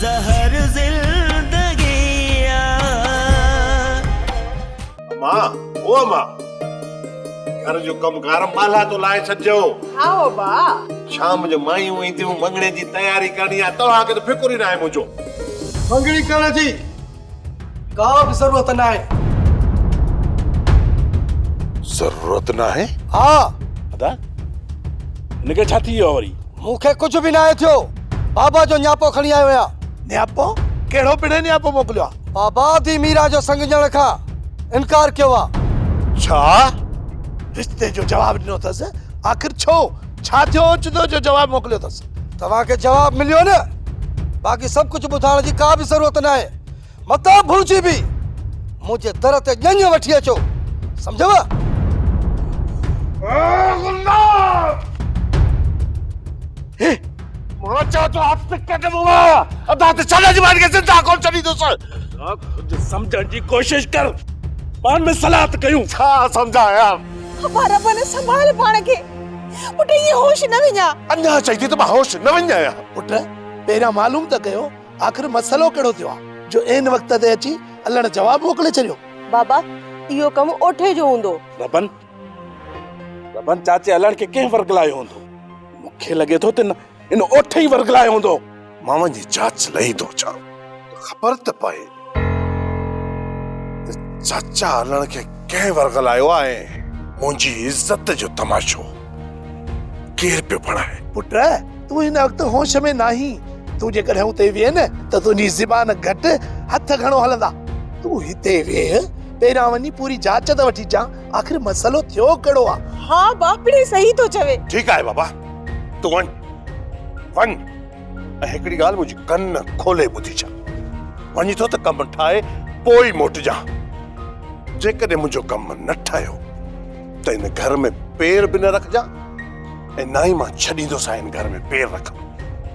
زهر زندگي آ. امان، او امان، گهر جو ڪم ڪار مالها تو لاهي ڇڏجو. ها ابا. شام جو مايون اينديون، مڱڻي جي تياري ڪرڻي آهي، توهان کي ته فڪر ئي ناهي منهنجو. مڱڻي ڪرڻ جي ڪا به ضرورت ناهي. ضرورت ناهي؟ ها. ادا، هن کي ڇا ٿي ويو آهي وري؟ مون کي ڪجهه به ناهي ٿيو. بابا جو نياپو کڻي آيو آهيان. نياپو؟ ڪهڙو پڻهين نياپو موڪليو آهي؟ بابا ڌي ميران جو سڱ ڏيڻ کان انڪار ڪيو آهي. ڇا؟ رشتي جو جواب ڏنو اٿس؟ آخر ڇو؟ ڇا ٿيو اوچتو جو جواب موڪليو اٿس؟ توهان کي جواب مليو نه؟ باقي سڀ ڪجهه ٻڌائڻ جي ڪا به ضرورت ناهي. متان ڀلجي به منهنجي در تي ڄڃ وٺي اچو. سمجهيو؟ مان چوان ٿو هٿ ڪڍ مون مان. ادا ته ڇڏ اڄ مان هن کي زنده ڪونه ڇڏيندس. ڪجهه سمجهڻ جي ڪوشش ڪر. پاڻ ۾ صلاح ته ڪيون. ڇا سمجهايان؟ ابا رب نه سنڀال پاڻ کي. پٽ ائين هوش نه وڃاء. اڃا چئي ٿي ته مان هوش نه وڃايان. پٽ پهريان معلوم ته ڪيو آخر مسئلو ڪهڙو ٿيو آ جو عين وقت تي اچي علڻ جواب موڪلي ڇڏيو. بابا اهو ڪم اوٺي جو هوندو. ربن ربن چاچي علڻ کي ڪنهن ورغلايو هوندو. مون کي لڳي ٿو ته ان اوٺي ئي ورغلايو هوندو. مان وڃي جاچ لهي ٿو اچان ته خبر ته پئي ته چاچا علڻ کي ڪنهن ورغلايو آ ۽ منهنجي عزت جو تماشو ڪير پيو بڻائي. پٽ تون هن وقت هوش ۾ ناهين، تون جيڪڏهن اتي ويهين نه ته تنهنجي زبان گهٽ هٿ گهڻو هلندا. تون هتي ويهه، پهريان وڃي پوري جاچ ته وٺي اچان، آخر مسئلو ٿيو ڪهڙو آ. ها باپڙي صحيح ٿو چوي. ٺيڪ آهي بابا تون وڃ وڃ ۽ هڪڙي ڳالهه منهنجي ڪن کولي ٻڌي ڇڏ، وڃين ٿو ته ڪم ٺاهي پوء ئي موٽجان، جيڪڏهن منهنجو ڪم نه ٺهيو ته هن گهر ۾ پير به نه رکجان ۽ نه ئي مان ڇڏيندوسانء هن گهر ۾ پير رکڻ،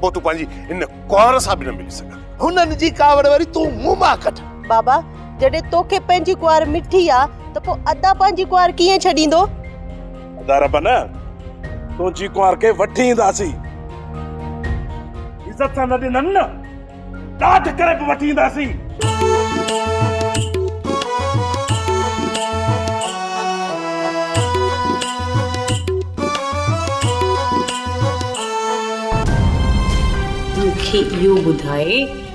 پوء تون پنهنجي هن ڪنوار سان به نه ملي سگهندين. هنن جي ڪاوڙ وري تون مون مان ڪڍ. بابا جڏهن توکي پنهنجي ڪنوار مٺي آ ته پوء ادا پنهنجي ڪنوار ڪيئن ڇڏيندو؟ ادا رب نه تنهنجي ڪنوار کي وٺي اينداسين. عزت سان نه ڏنن نه ڏاڍ ڪري به وٺي اينداسين. مون کي اهو ٻڌاء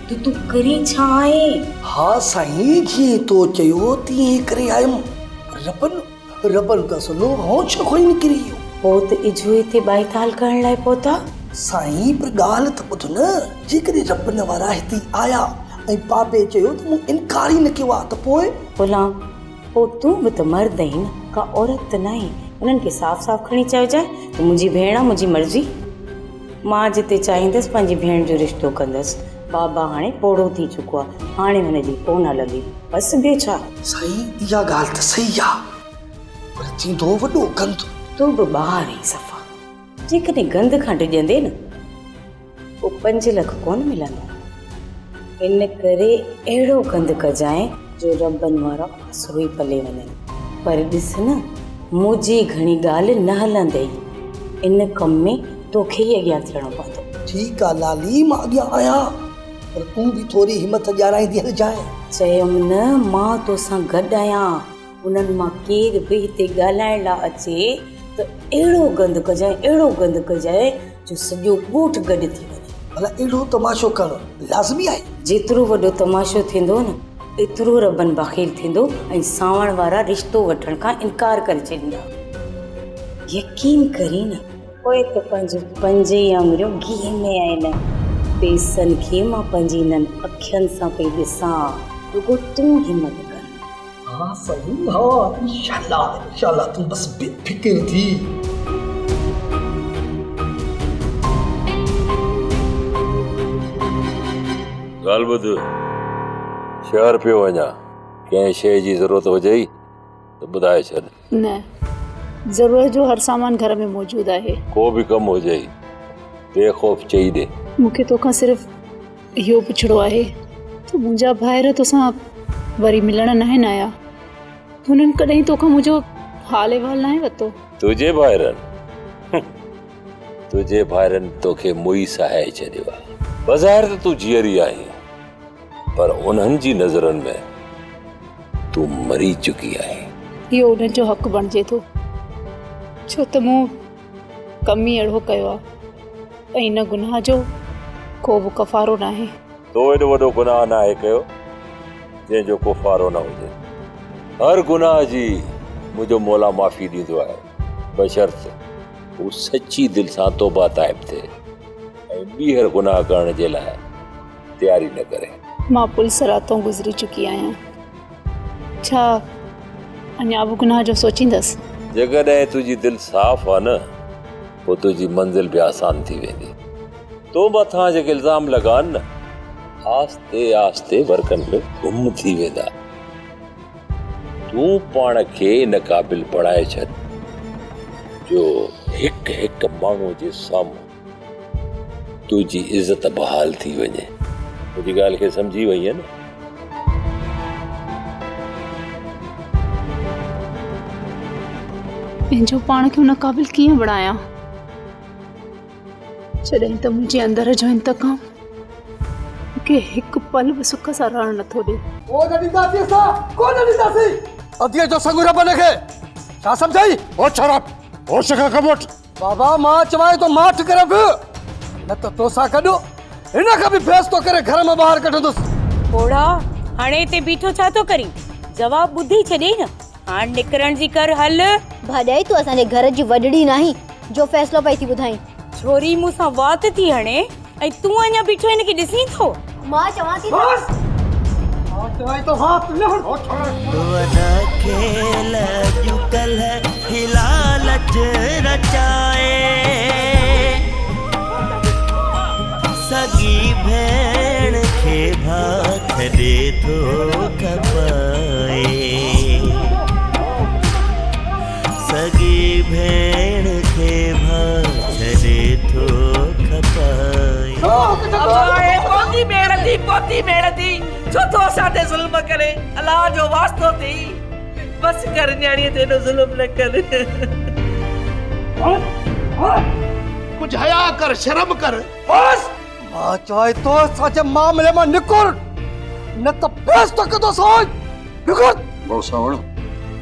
ته تون ڪرين ڇا آهين؟ ها سائين جيئن تو چيو تيئن ئي ڪري آيم. ربن ربن ته سندو هونش کان ئي نڪري ويو. پوء ته اجهو هتي ٻائيتال ڪرڻ لاء پهتا. سائين پر ڳالهه ته ٻڌ نه، جيڪڏهن ربن وارا هتي آيا ۽ بابي چيو ته مون انڪار ئي نه ڪيو آ ته پوء؟ غلام، پوء تون به ته مرد آهين نه، ڪا عورت ته ناهين. انهن کي صاف صاف کڻي چئجانء ته منهنجي ڀيڻ آ، منهنجي مرضي. مان جتي چاهيندس پنهنجي ڀيڻ جو رشتو ڪندس. بابا هاڻي پوڙهو ٿي چڪو آ، هاڻي هن جي ڪونه هلندي. بس ٻيو ڇا؟ سائين اها ڳالهه ته صحيح آ پر ٿيندو وڏو گند. تون به ٻار آهين صفا. جيڪڏهن گند کان ڊڄندين نه پوء 5 لک ڪونه ملندا. ان ڪري اهڙو گند ڪجانء جو ربن وارا پاسرو ئي پلي وڃن. پر ڏس نه منهنجي گهڻي ڳالهه نه هلندئي. ان ڪم ۾ توکي ئي اڳيان ٿيڻو پوندو. ٺيڪ آ لالي مان اڳيان آهيان. پر تون به ٿوري همٿ ڏيارائيندي هلجانء. چيم نه مان توسان گڏ آهيان. انهن مان ڪير به هتي ڳالهائڻ لاء اچي ته اهڙو گند ڪجانء، اهڙو گند ڪجانء جو سڄو ڳوٺ گڏ ٿي وڃي. ڀلا اهڙو تماشو ڪرڻ لازمي آهي؟ جيترو وڏو تماشو ٿيندو نه ايترو ربن بخيل ٿيندو ۽ سانوڻ وارا رشتو وٺڻ کان انڪار ڪري ڇڏيندا. يقين ڪرين نه. پوء ته پنهنجون پنج ئي آڱريون گيهه ۾ آهن. پيسن کي مان پنهنجي انهن اکين سان پئي ڏسان. رڳو تون همت ڪر. ها سائين ها انشاء الله انشاء الله تون بس بي فڪر ٿي. ڳالهه ٻڌ، شهر پيو وڃان، ڪنهن شيء جي ضرورت هجئي ته ٻڌائي ڇڏ. نه، ضرورت جو هر سامان گهر ۾ موجود آهي. ڪو به ڪم هجئي، بي خوف چئي ڏي. مون کي توکان صرف اهو پڇڻو آهي ته منهنجا ڀائر توسان وري ملڻ ناهن آيا؟ هنن ڪڏهن توکان منهنجو حال احوال ناهي ورتو؟ تنهنجي ڀائرن؟ تنهنجي ڀائرن توکي موئي سهائي ڇڏيو آهي. بظاهر ته تون جيئري آهين، پر انهن جي نظرن ۾ تون مري چڪي آهين. اهو انهن جو حق بڻجي ٿو، ڇو ته مون ڪم ئي اهڙو ڪيو آهي ۽ ان گناهه جو ڪو به ڪفارو ناهي. تو ايڏو وڏو گناهه ناهي ڪيو، جنهن جو ڪفارو نه هجي. هر گناهه جي منهنجو مولا معافي ڏيندو آهي، بشرط هو سچي دل سان توبه تائب ٿئي ۽ ٻيهر گناهه ڪرڻ جي لاء تياري نه ڪري. مان پل صراطون گذري چڪي آهيان. ڇا اڃا به گناهه جو سوچيندس؟ جيڪڏهن تنهنجي دل صاف آ نه، پوء تنهنجي منزل به آسان ٿي ويندي. تو مٿان جيڪي الزام لڳا آهن نه، آهستي آهستي ورقن ۾ گم ٿي ويندا. تون پاڻ کي ان قابل بڻائي ڇڏ جو هڪ هڪ ماڻهوء جي سامهون تنهنجي عزت بحال ٿي وڃي. منهنجي ڳالهه کي سمجهي وئينء نه؟ پنهنجو پاڻ کي ان قابل ڪيئن بڻايان؟ جڏهن ته منهنجي اندر جو انتقام مون کي هڪ پل به سک سان رهڻ نٿو ڏئي. ڪو نه ڏينداسين اسان، ڪو نه ڏينداسين. اديء جو سڱ رب کي ڇا سمجهئي؟ او ڇڙا، هوش کان ڪم وٺ. بابا مان چوانء ٿو ماٺ ڪري بيهه، نه ته توسان گڏ هن کي به فيصلو ڪري گهر مان ٻاهر ڪڍندس. پوڙها، هاڻي هتي بيٺو ڇا ٿو ڪرين؟ جواب ٻڌي ڇڏيئي نه، هاڻ نڪرڻ جي ڪر هل. ڀاڄائي تون اسان جي گهر جي وڏڙي ناهين جو فيصلو پئي ٿي ٻڌائين. ڇوري مون سان وات ٿي هڻي ۽ تون اڃا بيٺو هن کي ڏسين ٿو. مان چوان ٿي ته. بس! مان چوانء ٿو وات نه هڻ. وڏا کيل اڄڪلهه هي لالچ رچائي سڳي ڀيڻ کي ڀاء ڇڏي ٿو کپائي سڳي ڀيڻ کي ڀاء ڇڏي ٿو کپائي. ابا اي پوتي ڀيڻ ٿي پوتي ڀيڻ ٿي ڇو ٿو اسان تي ظلم ڪرين الله جو واسطو ٿي بس ڪر نياڻي تي ايڏو ظلم نه ڪر. ڪجهه حياء ڪر شرم ڪر. بس! مان چوانء ٿو اسان جي معاملي مان نڪر نه ته بيس ٿو ڪندوسانء. نڪر! ڀائو سانوڻ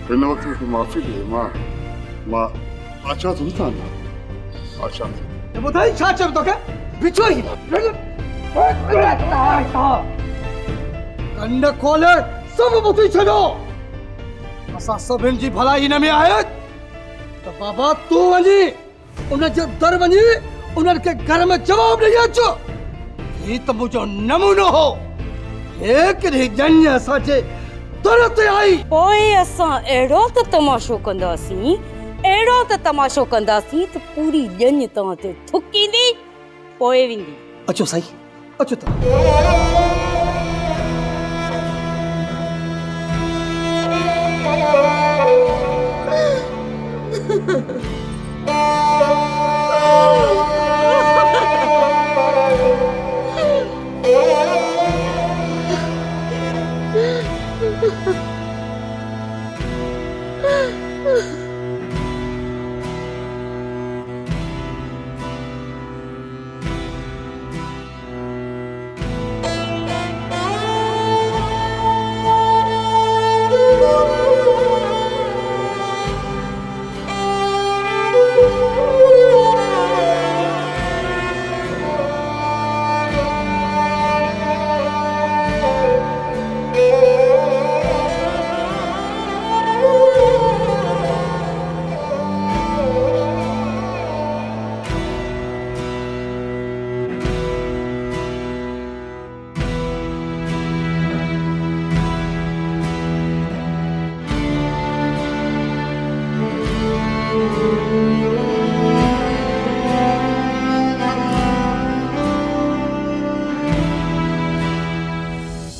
هن وقت مون کي معافي ڏي مان مان اچان ٿو نه توهان ڏانهن اچان ٿو. ٻڌائي ڇا چيم توکي بڇو هي ڪن کولي سڀ ٻڌي ڇڏيو اسان سڀن جي ڀلائي هن ۾ آهي ته بابا تون وڃي ان جي در وڃي انهن کي گهر ۾ جواب ڏئي اچ. هي ته منهنجو نمونو هو. جيڪڏهن ڄڃ اسان جي در تي آئي. پوء اسان اهڙو ته تماشو ڪنداسين، اهڙو ته تماشو ڪنداسين ته پوري ڄڃ توهان تي ٿڪيندي پوء ويندي. اچو سائين، اچو توهان.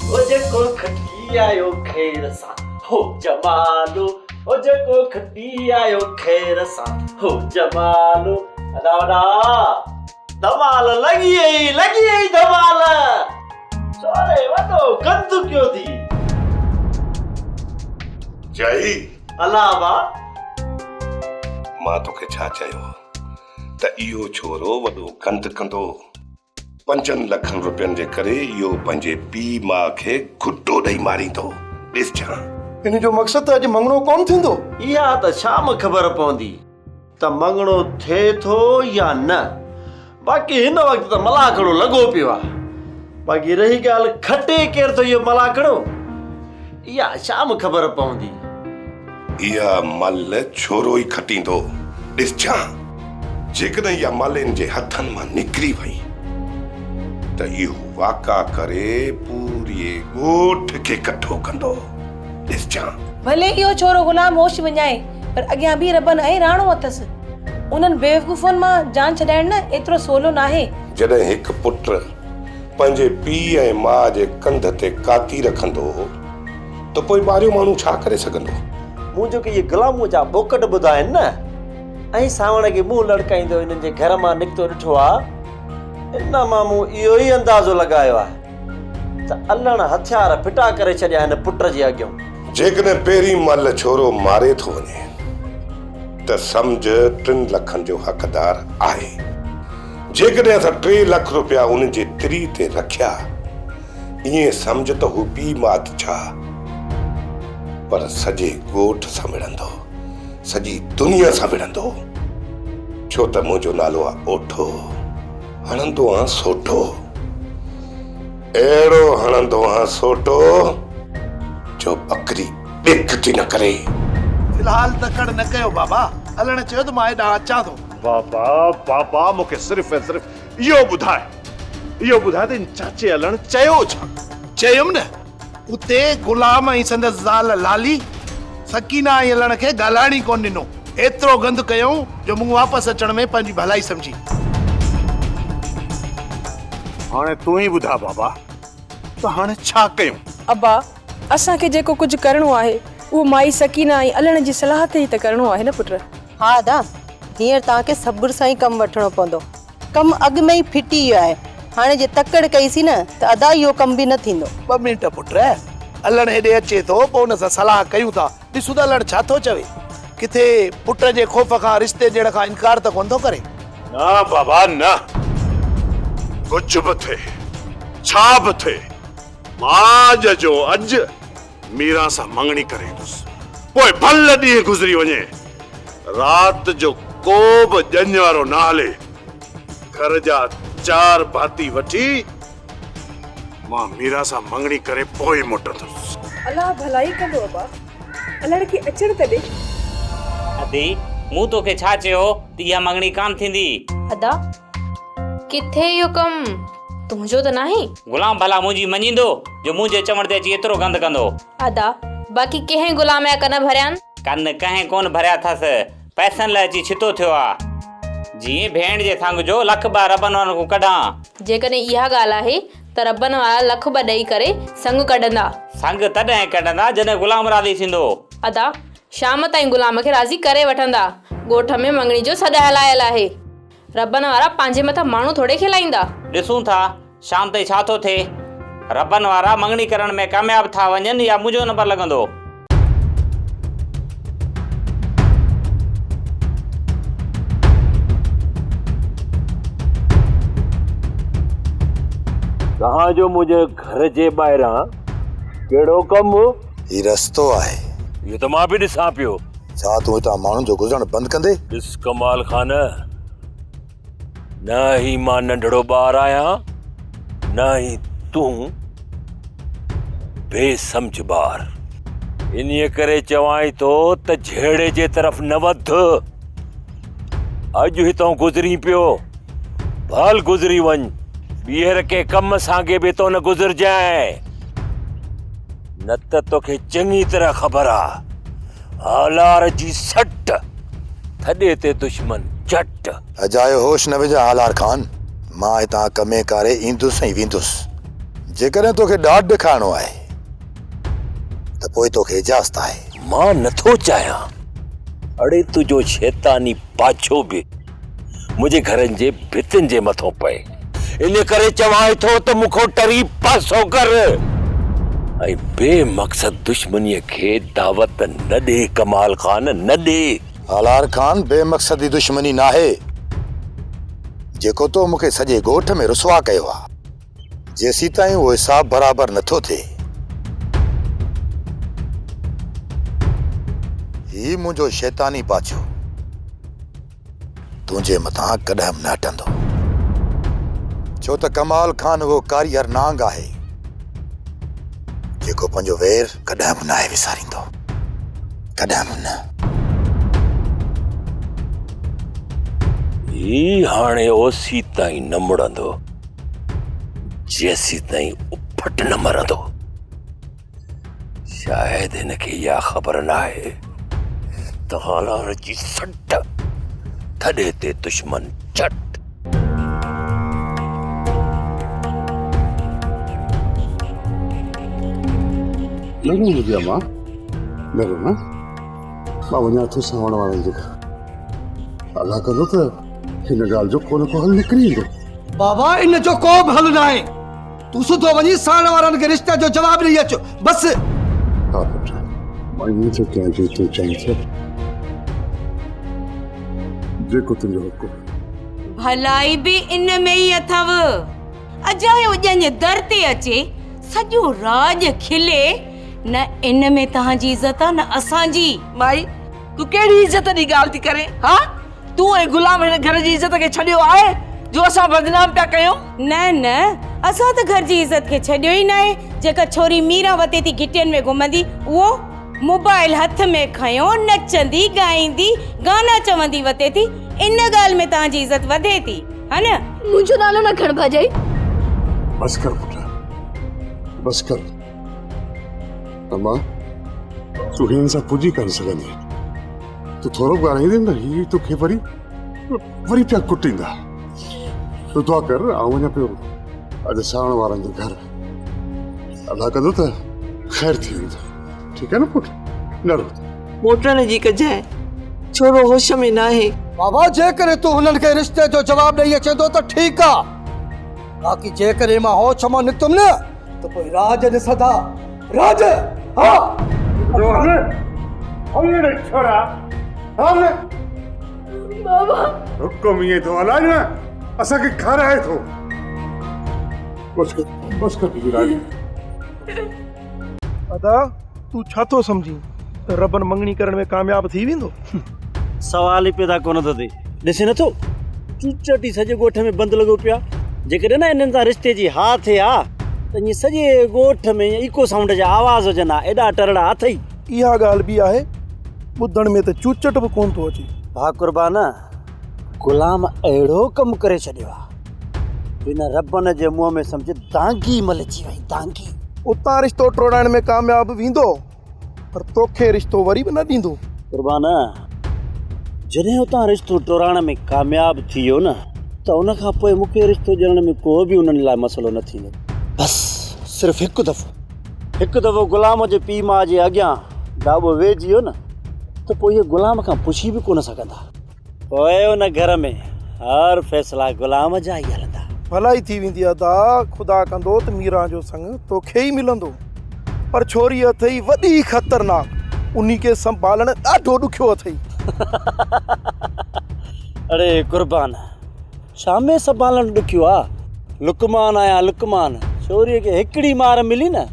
هو جيڪو کٽي آيو خير سان هو جمالو هو جيڪو کٽي آيو خير سان هو جمالو ادا وڏا ڌمال لڳي وئي لڳي وئي ڌمال سوري وڏو گند ڪيو ٿي. جائي. الله ابا. مان توکي ڇا چيو هو ته اهو ڇورو وڏو گند ڪندو. پنجن لکن روپين جي ڪري اهو پنهنجي پيء ماء کي گهٽو ڏئي ماريندو. ڏسجان. ان جو مقصد ته اڄ مڱڻو ڪونه ٿيندو. اها ته شام خبر پوندي ته مڱڻو ٿئي ٿو يا نه. باقي هن وقت ته ملاکڙو لڳو پيو آ. باقي رهي ڳالهه کٽي ڪير ٿو اهو ملاکڙو، اها شام خبر پوندي. اها مل ڇورو ئي کٽيندو. ڏسجان، جيڪڏهن اها مل هن جي هٿن مان نڪري وئي ته اهو واڪا ڪري پوري ڳوٺ کي ڪٺو ڪندو. ڏسجان. ڀلي اهو ڇورو غلام هوش وڃائي، پر اڳيان به ربن ۽ راڻو اٿس. انهن بيوقوفن مان جان ڇڏائڻ نه ايترو سولو ناهي. جڏهن هڪ پٽ پنهنجي پيء ۽ ماء جي ڪنڌ تي ڪاتي رکندو هو ته پوء ٻاهريون ماڻهو ڇا ڪري سگهندو؟ مون جيڪي اهي غلاموء جا ٻوڪٽ ٻڌا آهن نه ۽ سانوڻ کي منهن لڙڪائيندو انهن جي گهر مان نڪتو ڏٺو آ، ان مان مون اهو ئي اندازو لڳايو آهي ته علڻ هٿيار ڦٽا ڪري ڇڏيا آهن پٽ جي اڳيون. جيڪڏهن پهرين مهل ڇورو ماري ٿو وڃي ته سمجهه ٽن لکن جو حقدار آهي. جيڪڏهن اسان 3 لک روپيا ان جي تري تي رکيا، ائين سمجهه ته هو پيء ماء ته ڇا پر سڄي ڳوٺ سان وڙهندو، سڄي دنيا سان وڙهندو. ڇو ته منهنجو نالو آ اوٺو، هڻندو آن سوٽو. اهڙو هڻندو آن سوٽو جو ٻڪري ٻيڪ ٿي نه ڪري. في الحال تڪڙ نه ڪيو بابا، علڻ چيو ته مان هيڏانهن اچان ٿو. بابا بابا مون کي صرف ۽ صرف اهو ٻڌاء، اهو ٻڌاء ته ان چاچي علڻ چيو ڇا؟ چيم نه، اتي غلام ۽ سندس زال لالي، سڪينه ۽ علڻ کي ڳالهائڻ ئي ڪونه ڏنو. ايترو گند ڪيائون جو مون واپس اچڻ ۾ پنهنجي ڀلائي سمجهي. هاڻي تون ئي ٻڌاء بابا ته هاڻي ڇا ڪيون؟ ابا، اسان کي جيڪو ڪجهه ڪرڻو آهي، اهو مائي سڪينه ۽ علڻ جي صلاح تي ئي ته ڪرڻو آهي نه پٽ. ها ادا، هينئر توهان کي صبر سان ئي ڪم وٺڻو پوندو. ڪم اڳ ۾ ئي ڦٽي ويو آهي، هاڻي جي تڪڙ ڪئي سين نه ته ادا اهو ڪم به نه ٿيندو. ٻه منٽ پٽ، علڻ هيڏي اچي ٿو، پوء ان سان صلاح ڪيون ٿا. ڏسون ته علڻ ڇا ٿو چوي. ڪٿي پٽ جي خوف کان رشتي ڏيڻ کان انڪار ته ڪونه ٿو ڪري. نه بابا نه، ڪجهه به ٿئي، ڇا به ٿئي، مان اڄ جو اڄ ميران سان مڱڻي ڪري ايندس، پوء ڀل ڏينهن گذري وڃي، رات جو ڪو به ڄڃ وارو نه هلي، گهر جا چار ڀاتي وٺي مان ميران سان مڱڻي ڪري پوء ئي موٽندس. الله ڀلائي ڪندو ابا، الڙ کي اچڻ ته ڏي. ادي، مون توکي ڇا چيو هو ته اها مڱڻي ڪانه ٿيندي. ادا، ڪٿي اهو ڪم تنهنجو ته ناهي؟ غلام ڀلا منهنجي مڃيندو جو منهنجي چوڻ تي اچي ايترو گند ڪندو. ادا، باقي ڪنهن غلام جا ڪن ڀريان؟ ڪن ڪنهن ڪونه ڀريا اٿس، پئسن لاء اچي ڇتو ٿيو آ. جيئن ڀيڻ جي سڱ جو لک ٻه ربن وارن کان ڪڍان. جيڪڏهن اها ڳالهه آهي ته ربن وارا لک ٻه ڏئي ڪري سڱ ڪڍندا. سڱ تڏهن ڪڍندا جڏهن غلام راضي ٿيندو. ادا، شام تائين غلام کي راضي ڪري وٺندا. ڳوٺ ۾ مڱڻي جو سڏ هلايل آهي. ربن وارا پنهنجي مٿان ماڻهو ٿوري کلائيندا. ڏسون ٿا شام تائين ڇا ٿو ٿئي. ربن وارا مڱڻي ڪرڻ ۾ ڪامياب ٿا وڃن يا منهنجو نمبر لڳندو. توهان جو منهنجي گهر جي ٻاهران ڪهڙو ڪم؟ هي رستو آهي. اهو ته مان به ڏسان پيو. ڇا تون هتان ماڻهن جو گذرڻ بند ڪندين؟ ڏس ڪمال خان، نه ئي مان ننڍڙو ٻار آهيان، نه ئي تون بي سمجهه ٻار. انهيء ڪري چوانء ٿو ته جهيڙي جي طرف نه وڌ. اڄ هتان گذرين پيو، ڀل گذري وڃ، ٻيهر ڪنهن ڪم سانگي به هتان نه گذرجانء، نه ته توکي چڱي طرح خبر آ. هالار جي سٽ، ٿڏي تي دشمن چٽ. اجايو هوش نه وجهه هالار خان، مان هتان ڪمي ڪاري ايندس ۽ ويندس. جيڪڏهن توکي ڏاڍ ڏيکارڻو آهي ته پوء توکي اجازت آهي. مان نٿو چاهيان اڙي تنهنجو شيطاني پاڇو به منهنجي گهرن جي ڀتين جي مٿون پئي. ان ڪري چوانء ٿو ته مون کان ٽري پاسو ڪر ۽ بي مقصد دشمنيء کي دعوت نه ڏي ڪمال خان، نه ڏي. هالار خان، بي مقصدي دشمني ناهي. جيڪو تو مون کي سڄي ڳوٺ ۾ رسوا ڪيو آ، جيسيتائين اهو حساب برابر نٿو ٿئي، هي منهنجو شيطاني پاڇو تنهنجي مٿان ڪڏهن به نه هٽندو. ڇو ته ڪمال خان اهو ڪاريهر نانگ آهي، جيڪو پنهنجو وير ڪڏهن به ناهي وساريندو. ڪڏهن به نه. هي هاڻي اوسيتائين نه مڙندو، جيسيتائين اڦٽ نه مرندو. شايد هن کي اها خبر ناهي ته هالار جي سٽ ٿڏي تي دشمن چٽ. نه رو منهنجي امان نه رو نه مان وڃان ٿو سانوڻ وارن جي گهر الله ڪندو ته هن ڳالهه جو ڪو نه ڪو حل نڪري ايندو. بابا ان جو ڪو به حل ناهي تون سڌو وڃي سانوڻ وارن کي رشتي جو جواب ڏئي اچ بس. ها پٽ مان ائين ٿو ڪيان جيئن تون چاهين ٿو جيڪو تنهنجو حڪم. ڀلائي به ان ۾ ئي اٿئو. اجايو ڄڃ در تي اچي، سڄو راڄ کلي، نه ان ۾ توهان جي عزت آ نه اسان جي. مائي، تون ڪهڙي عزت جي ڳالهه ٿي ڪرين، ها؟ تون ۽ غلام هن گهر جي عزت کي ڇڏيو آهي جو اسان بدنام پيا ڪيون؟ نه نه، اسان ته گهر جي عزت کي ڇڏيو ئي ناهي. جيڪا ڇوري ميران وتي ٿي گهٽين ۾ گهمندي، اهو موبائل هٿ ۾ کنيو نچندي ڳائيندي گانا چوندي وتي ٿي، ان ڳالهه ۾ توهان جي عزت وڌي ٿي، ها نه؟ منهنجو نالو نه کڻ ڀاڄائي. بس ڪر پٽ، بس ڪر. امان، تون هنن سان پڄي ڪانه سگهندين. تون ٿورو به ڳالهائيندين نه هي توکي وري وري پيا ڪٽيندا. تون دعا ڪر آئون وڃان پيو اڄ ساڻ وارن جي گهر. الله ڪندو ته خير ٿي ويندو. ٺيڪ آهي نه پٽ؟ نه رو. موٽڻ جي ڪجانء. ڇورو هوش ۾ ناهي. بابا جيڪڏهن تون هنن کي رشتي جو جواب ڏئي اچين ٿو ته ٺيڪ آ. باقي جيڪڏهن مان هوش مان نڪتم نه ته پوء راڄ ڏسندا. راڄ! ها! هل هل ڙي ڇورا هل. بابا. حڪم ائين ٿو هلائي نه اسان کي کارائي ٿو. بس ڪر بس ڪر تنهنجي راڄ. ادا تون ڇا ٿو سمجهين ته ربن مڱڻي ڪرڻ ۾ ڪامياب ٿي ويندو؟ سوال ئي پيدا ڪونه ٿو ٿئي. ڏسين نٿو چوچٽ ئي سڄي ڳوٺ ۾ بند لڳو پيو آهي. جيڪڏهن نه انهن سان رشتي جي ها ٿئي ها ته ائين سڄي ڳوٺ ۾ ايڪو سائونڊ جا آواز هجن ها، ايڏا ٽرڙا اٿئي. اها ڳالهه به آهي، ٻڌڻ ۾ ته چوچٽ به ڪونه ٿو اچي. ڀاء قربان، غلام اهڙو ڪم ڪري ڇڏيو آهي. هن ربن جي منهن ۾ سمجهه دانگي ملجي وئي دانگي. اتان رشتو ٽوڙائڻ ۾ ڪامياب ويندو پر توکي رشتو وري به نه ڏيندو. قربان جڏهن اتان رشتو ٽوڙائڻ ۾ ڪامياب ٿي ويو نه ته ان کان پوء مون کي رشتو ڏيڻ ۾ ڪو به انهن لاء مسئلو نه ٿيندو. بس صرف هڪ دفعو هڪ دفعو غلام جي پيء ماء جي اڳيان داٻو ويهجي ويو نه ته پوء اهي غلام کان پڇي به ڪونه سگهندا. پوء ان گهر ۾ هر فيصلا غلام جا ئي هلندا. ڀلائي ٿي ويندي ادا، خدا ڪندو ته ميران جو سڱ توکي ئي ملندو. پر ڇوري اٿئي وڏي خطرناڪ، انهي کي سنڀالڻ ڏاڍو ڏکيو اٿئي. اڙي قربان، ڇا ۾ سنڀالڻ ڏکيو آ؟ لقمان آهيان لقمان، ڇوريء کي هڪڙي مار ملي نه،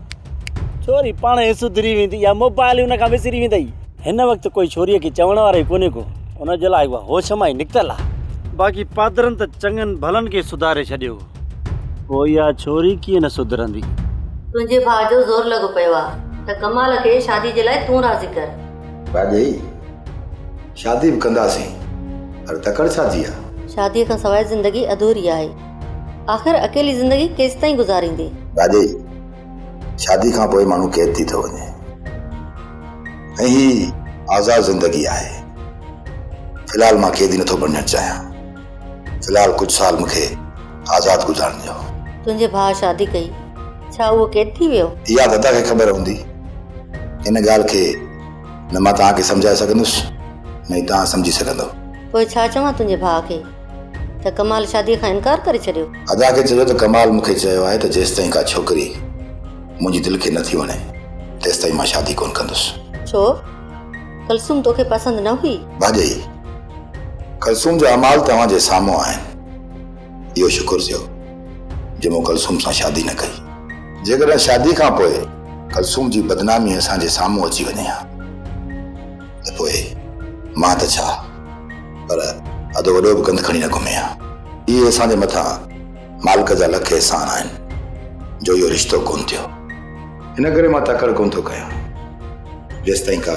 ڇوري پاڻهي سڌري ويندي يا موبائل ئي ان کان وسري ويندئي. هن وقت ڪوئي ڇوريء کي چوڻ وارو ئي ڪونهي ڪو، ان جي لاء اها هوش مان ئي نڪتل آ. باقي پادرن ته چڱن ڀلن کي سڌاري ڇڏيو، پوء اها ڇوري ڪيئن نه سڌرندي. تنهنجي ڀاء جو زور لڳو پيو آ ته ڪمال کي شادي جي لاء تون راضي ڪر. ڀاڄائي، شادي به ڪنداسين، پر تڪڙ ڇا جي آ؟ شاديء کان سواء زندگي اڌوري آهي. آخر اڪيلي زندگي ڪيستائين گذاريندين؟ ڀاڄائي، شادي کان پوء ماڻهو قيد ٿي ٿو وڃي ۽ هي آزاد زندگي آهي. في الحال مان قيدي نٿو بڻجڻ چاهيان. في الحال ڪجهه سال مون کي آزاد گذارڻ ڏيو. تنهنجي ڀاء شادي ڪئي، ڇا اهو قيد ٿي ويو؟ اها ته ادا کي خبر هوندي. ان ڳالهه کي نه مان توهان کي سمجهائي سگهندس نه ئي توهان سمجهي سگهندؤ. پوء ڇا چوان تنهنجي ڀاء کي ته ڪمال شاديء کان انڪار ڪري ڇڏيو؟ ادا کي چئجو ته ڪمال مون کي چيو آهي ته جيستائين ڪا ڇوڪري منهنجي دل کي نه ٿي وڻي تيستائين مان شادي ڪونه ڪندس. ڇو؟ ڪلثوم توکي پسند نه هئي؟ ڀاڄائي، ڪلثوم جا اعمال توهان جي سامهون آهن. اهو شڪر ٿيو جو مون ڪلثوم سان شادي نه ڪئي. جيڪڏهن شادي کان پوء ڪلثوم جي بدنامي اسان جي سامهون اچي وڃي ها ته پوء مان ته ڇا پر ادو وڏو به ڪنڌ کڻي نه گهمي ها. اهي اسان جي مٿان مالڪ جا لک احسان آهن جو اهو رشتو ڪونه ٿيو. ان ڪري مان تڪڙ ڪونه ٿو ڪيان جيستائين ڪا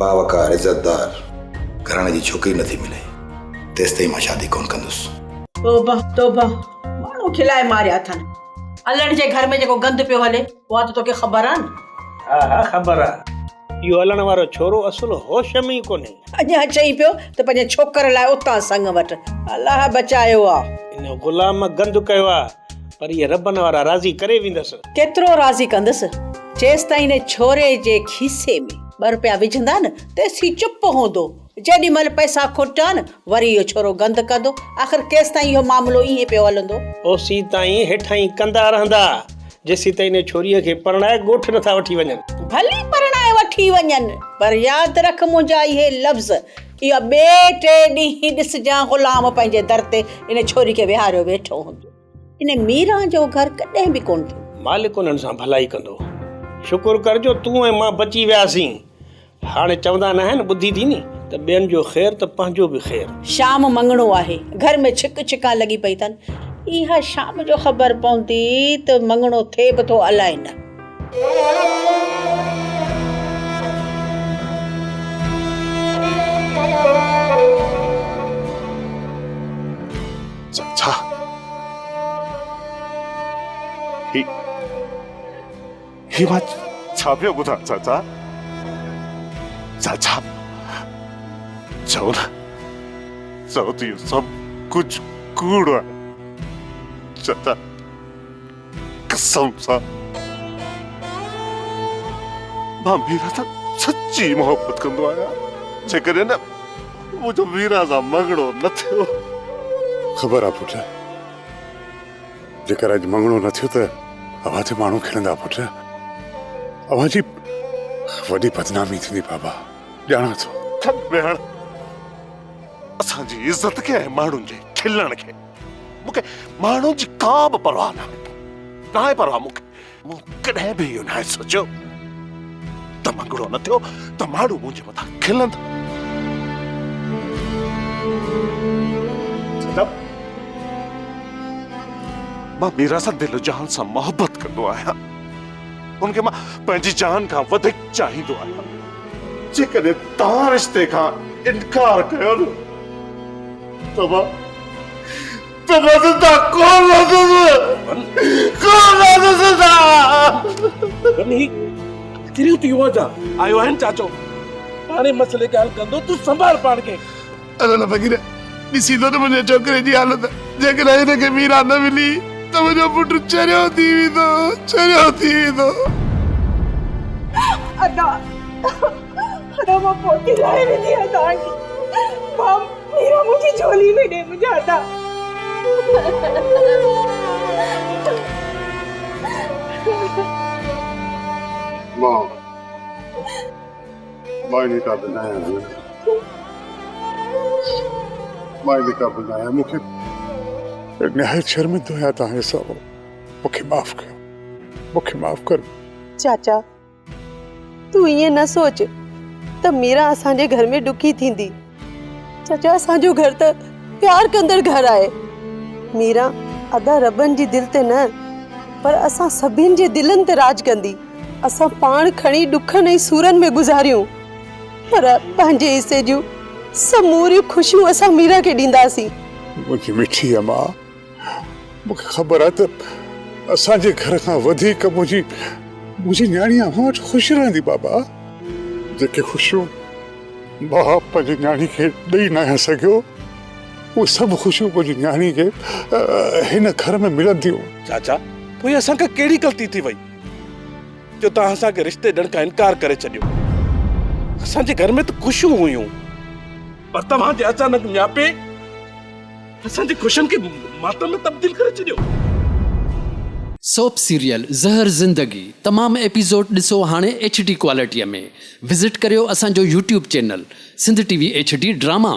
باوقار عزتدار گهراڻي جي ڇوڪري نٿي ملي تيستائين مان شادي ڪونه ڪندس. توبه توبه ماڻهو کلائي ماريا اٿن. علڻ جي گهر ۾ جيڪو گند پيو هلي اها ته توکي خبر آ نه. ها ها خبر آ. اهو علڻ وارو ڇورو اصل هوش ۾ ئي ڪونهي. اڃا چئين پيو ته پنهنجي ڇوڪر لاء اتان سڱ وٺ. الله بچايو آ. ان غلام گند ڪيو آ پر اهي ربن وارا راضي ڪري ويندس. ڪيترو راضي ڪندس. جيستائين ان ڇوري جي کيسي ۾ ٻه رپيا وجهندا نه تيسين چپ هوندو. جيڏي مهل پئسا کٽيا نه وري اهو ڇورو گند ڪندو. آخر ڪيستائين اهو معاملو ائين پيو هلندو. اوسين تائين هيٺائين ڪندا رهندا جيسيتائين ان ڇوريء کي پرڻائي ڳوٺ نٿا وٺي وڃن. ڀلي پرڻائي وٺي وڃن پر ياد رک منهنجا اهي لفظ اها ٻئي ٽئي ڏينهن ڏسجان غلام پنهنجي در تي ان ڇوري کي ويهاريو ويٺو هوندو. ان ميران جو گهر ڪڏهن به ڪونه ٿيندو. مالڪ انهن سان ڀلائي ڪندو. شڪر ڪر جو تون ۽ مان بچي وياسين. هاڻي چوندا ناهن ٻڌي ٿي ني ته ٻين جو خير ته پنهنجو به خير. شام مڱڻو آهي. گهر ۾ ڇڪ ڇڪان لڳي پئي اٿن. اها شام جو خبر پوندي ته مڱڻو ٿئي به ٿو الائي نه. ڇا هي هي مان ڇا پيو ٻڌان چاچا چاچا چئو نه چئو ته اهو سڀ ڪجهه ڪوڙ آهي چاچا قسم سان مان ميرا سان سچي محبت ڪندو آهيان جيڪڏهن نه منهنجو ميرا سان مڱڻو نه ٿيو. خبر آ پٽ جيڪر اڄ مڱڻو نه ٿيو ته اوهان تي ماڻهو کلندا پٽ اوهان جي وڏي بدنامي ٿيندي بابا ڄاڻان ٿو. ڇڏ ويهڻ اسان جي عزت کي ۽ ماڻهن جي کلڻ کي. مون کي ماڻهن جي ڪا به پرواهه ناهي، ناهي پرواهه مون کي. مون ڪڏهن به اهو ناهي سوچيو ته مڱڻو نه ٿيو ته ماڻهو منهنجي مٿان کلندا. صنم، مان ميرا سان دل و جان سان محبت ڪندو آهيان. ان کي مان پنهنجي جان کان وڌيڪ چاهيندو آهيان. جيڪڏهن توهان رشتي کان انڪار ڪيو نه ته مان ته مان زنده ڪونه رهندس، ڪونه رهندس زنده. غني ڪريون ٿي اها جا آيو آهين چاچو پاڻهي مسئلي کي حل ڪندو تون سنڀال پاڻ کي. الا فقير ڏسين ٿو نه منهنجي ڇوڪري جي حالت جيڪڏهن هن کي ميرا نه ملي ته منهنجو پٽ چريو ٿي ويندو چريو ٿي ويندو. ادا ادا مان پوتي لاهي ويندي آهيان توهان کي مان ميرا منهنجي جهولي ۾ ڏي منهنجا ادا. مان مان انهي قابل نه آهيان ڀيڻ. مان انهي قابل نه آهيان. مون کي نهايت شرمندو آهيان توهان جي سامهون. مون کي معاف ڪيو. مون کي معاف ڪر. چاچا تون ائين نه سوچ ته ميرا اسان جي گهر ۾ ڏکي ٿيندي. چاچا اسان جو گهر ته پيار ڪندڙ گهر آهي. ميرا ادا ربن جي دل تي نه پر اسان سڀن جي دلن تي راڄ ڪندي. اسان پاڻ کڻي ڏکن ۽ سورن ۾ گذاريون پر پنهنجي حصي جون سموريون خوشيون اسان ميرا کي ڏينداسين. منهنجي مٺي اما، مون کي خبر آهي ته اسان جي گهر کان وڌيڪ منهنجي منهنجي نياڻي اوهان وٽ خوش رهندي بابا. جيڪي خوشيون مان پنهنجي نياڻي کي ڏئي ناهيان سگهيو، اهي سڀ خوشيون منهنجي نياڻي کي هن گهر ۾ ملنديون. چاچا، پوء اسان کان ڪهڙي غلطي ٿي وئي؟ جو توهان اسان کي رشتي ڏيڻ کان انڪار ڪري ڇڏيو. اسان جي گهر ۾ ته خوشيون هيون، پر توهان جي اچانڪ نياپي اسان جي خوشين کي ماتم ۾ تبديل ڪري ڇڏيو. سوپ سيريل زهر زندگي تمام ايپيسوڊ ڏسو هاڻي ايڇ ڊي ڪوالٽي ۾ وزٽ ڪريو اسان جو YouTube channel Sindh T V H D drama.